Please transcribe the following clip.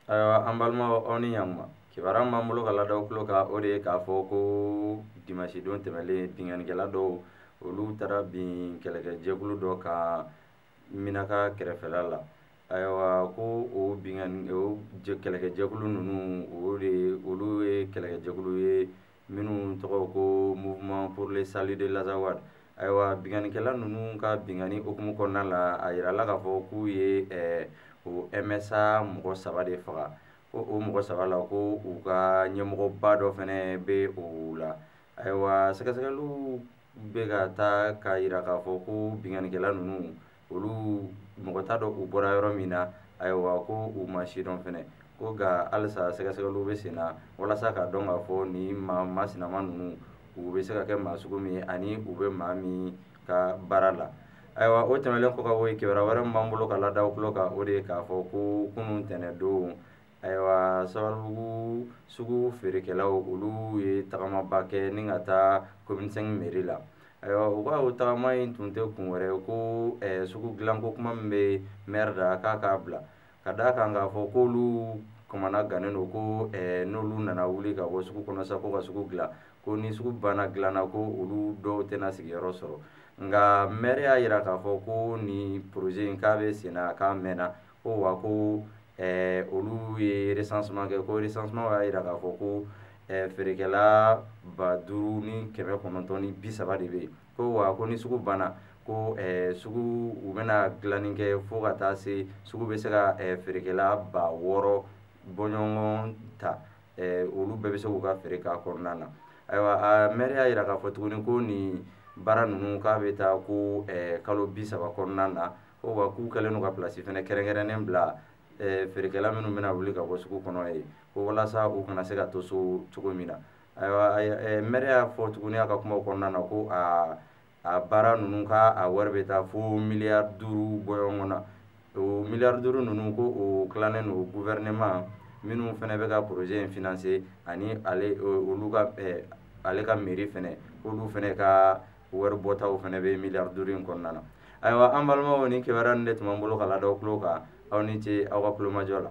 Ayiwa, an balimaw, aw ni ɲankuma. Kibaruya min b'an bolo ka ladaw tulo kan, o de ye k'a fɔ ko dimanche don tɛmɛlen, binkannikɛla dɔw, olu taara bin kɛlɛkɛjɛkulu dɔ kan Minaka kɛrɛfɛla la. Ayiwa, ko o binkanni, o kɛlɛkɛjɛkulu ninnu, o de olu ye kɛlɛkɛjɛkulu ye minnu tɔgɔ ko Mouvement pour le salut de l'Azawad. Ayiwa, binkannikɛla ninnu ka binkanni hukumu kɔnɔna la, a yirala k'a fɔ k'u ye o MSA mɔgɔ saba de faga. Ko o mɔgɔ saba la, ko u ka ɲɛmɔgɔba dɔ fɛnɛ bɛ o la. Ayiwa, sɛgɛsɛgɛliw bɛ ka taa k'a yira k'a fɔ ko binkannikɛla ninnu, olu mɔgɔ t'a dɔn u bɔra yɔrɔ min na. Ayiwa, ko u ma sidɔn fɛnɛ, ko nka halisa sɛgɛsɛgɛliw bɛ sen na walasa k'a dɔn k'a fɔ ni maa masinama ninnu, u bɛ se ka kɛ maa sugu min ye ani u bɛ maa min ka baara la. Ayiwa, o tɛmɛnen kɔ ka bɔ yen, kibaruya wɛrɛ min b'an bolo ka ladaw tulo kan, o de ye k'a fɔ ko kunun tɛnɛndon, ayiwa, Sabalibugu sugu feerekɛlaw, olu ye tagamaba kɛ ni ka taa commune 5 mairie la. Ayiwa, u ka o tagama in tun tɛ kun wɛrɛ ye ko sugu dilanko kuma min bɛ maire da k'a k'a bila, ka d'a kan k'a fɔ k'olu kamana gannen don, ko n'olu nana wuli ka bɔ sugu kɔnɔ sa, ko ka sugu dilan, ko ni sugu banna dilanna, ko olu dɔw tɛna sigiyɔrɔ sɔrɔ. Nka maire y'a yira k'a fɔ ko nin projet in, k'a bɛ sen na, k'a mɛnna, ko wa ko olu ye recensement kɛ, ko recensement y'a yira k'a fɔ ko feerekɛla 5930 de bɛ yen, ko wa ko ni sugu banna, ko sugu u bɛna dilanni kɛ fo ka taa se sugu bɛ se ka feerekɛla 6000 bɔɲɔgɔn ta, olu bɛɛ bɛ se k'u ka feere k'a kɔnɔna na. Ayiwa, a maire y'a yira k'a fɔ tuguni ko nin baara ninnu, k'a bɛ taa ko kalo 30 kɔnɔna na, ko wa k'u kɛlen don ka place fɛnɛ kɛrɛnkɛrɛnnen bila feerekɛla minnu bɛna wuli ka bɔ sugu kɔnɔ ye, ko walasa u kana se ka to so cogo min na. Ayiwa, maire y'a fɔ tuguni a ka kumaw kɔnɔna na ko a baara ninnu, k'a a wari bɛ taa fo miliyari 5 bɔɲɔgɔn na. O miliyari 5 ninnu, ko o tilannen don gouvernement minnu fɛnɛ bɛ ka projet in financer ani ale olu ka ale ka mairie fɛnɛ, olu fɛnɛ ka wari bɔtaw fɛnɛ bɛ miliyari 5 in kɔnɔna na. Ayiwa, an balimaw, ni kibaruya ninnu de tun b'an bolo ka ladaw tulo kan. Aw ni ce aw ka tulomajɔ la.